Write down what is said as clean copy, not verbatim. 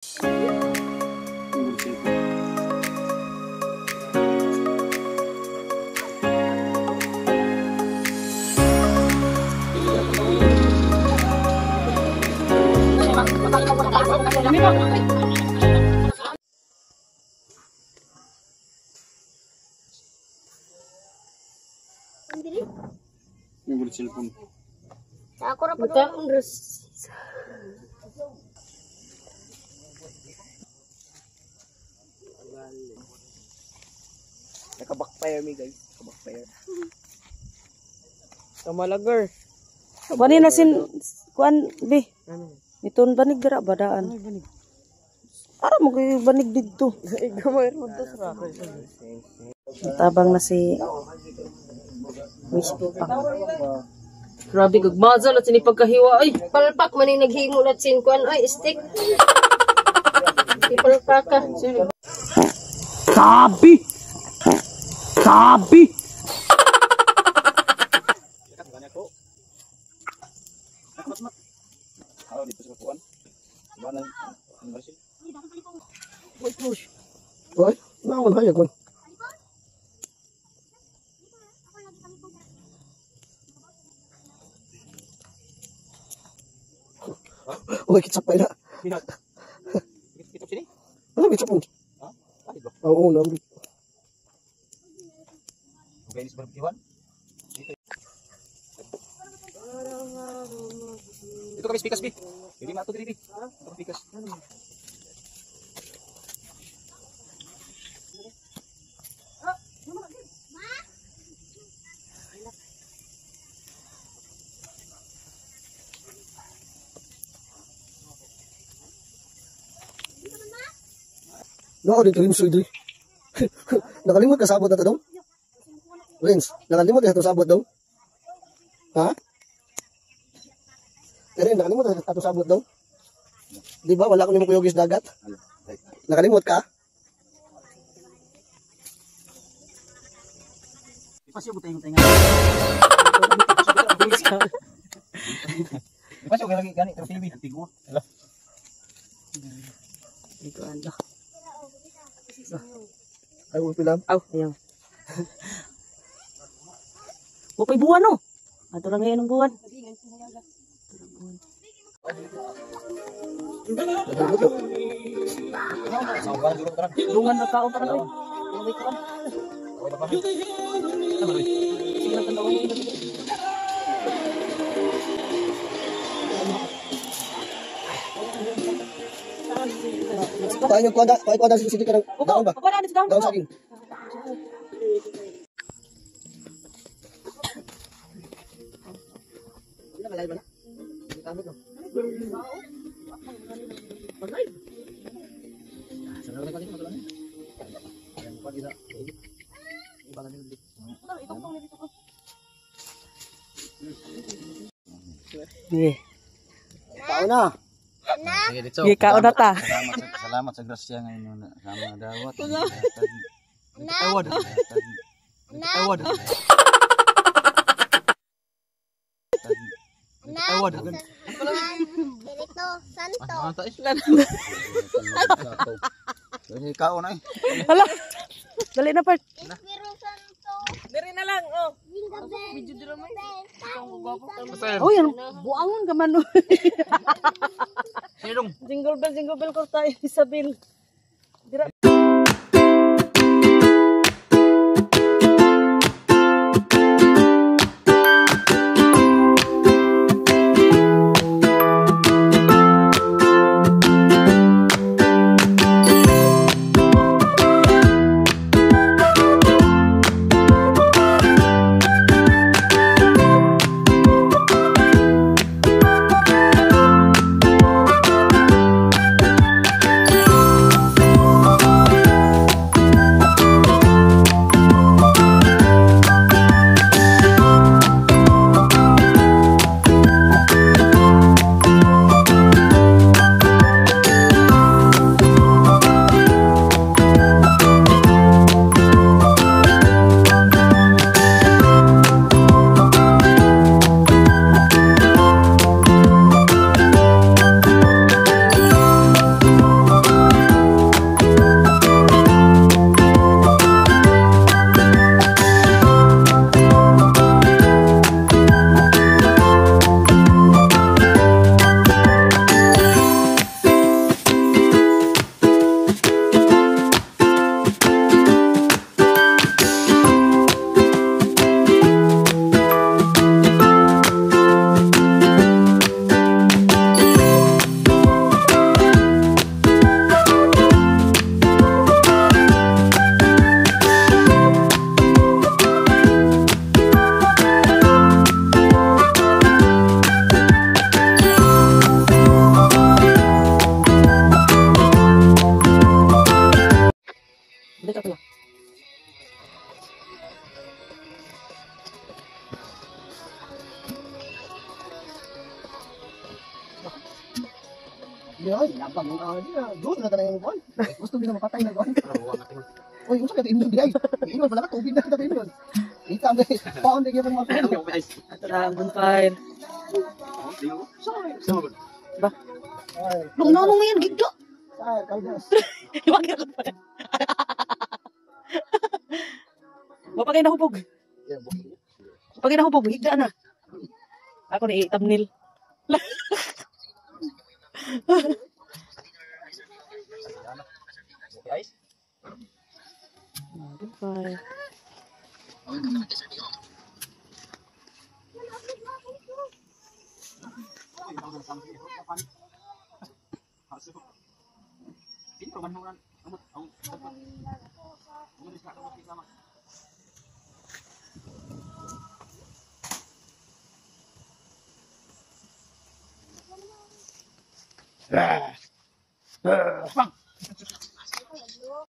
Yung cellphone. Ako ra pa doon. Naka-backfire me, guys. Naka-backfire. Kamalagar. Wani na sin kuan bi. Iton banig dira badaan. Ara mo kay banig didto. Gamay mo to sa. Tabang na si Miss Pang. Grabe gagmaza na sini pagkahiwa ay. Palpak man yung naghimo na sin kuan ay stick. Ipalpak ka. Sabi. Sabi. Oy, naon hayag man. Uy, kitsap pa ina. Kitsap sini? Ano kitsap mo? Ha? Bakit ba? Oo, naon. Okay, is barbiwan. Dito kami spikas bi. Hindi na to diri bi. Dito kami pikas. Nako dito rin diri. Nakalimot ka sabot na to dong? Renz, nakalimot ka sa sabot dong? Ha? Pero nakalimot ka sa sabot dong? Di ba wala ko nimo kuyogis dagat? Nakalimot ka? Ipasyo mo tayong tenga. Ipasyo gani gani pero TV antigua. Ala. Dito ando. Ay, mo pilam. Aw, ayaw. Wa pa'y buwan no. Ato lang ngayon ang buwan. Dungan na tao para oy. Sige lang tanawan. Paano yung kuwada? Paano kuwada sa city ka ng daon ba? Ako na dito Daon saging. Sige. Tao na. Sige dito. Sige, kaon na ta. Salamat sa grasya ngayon na sa mga dawat. Tawad. Tawad. Tawad. Espiritu Santo. Ini kaon ay. Hala. Dali na part. Espiritu Santo. Diri na lang oh. Jingle bell. Jingle bell. Oh, yan buangon ka man. Sinong? Jingle bell korta Isabel. Dira. Pag di na, doon na tayo yung buwan. Gusto din na mapatay na buwan. Uy, unsa ka imnon di ay? Inon pala ka tubig na kita imnon. Ika ang paon di gyud mga Ato na ang bonfire. Ba? Nung nanong ngayon, gigdo. Sir, kaldas. Iwag ako pa. Mapagay na hubog. Pagay na hubog, higda na. Ako na i-thumbnail. Bonfire.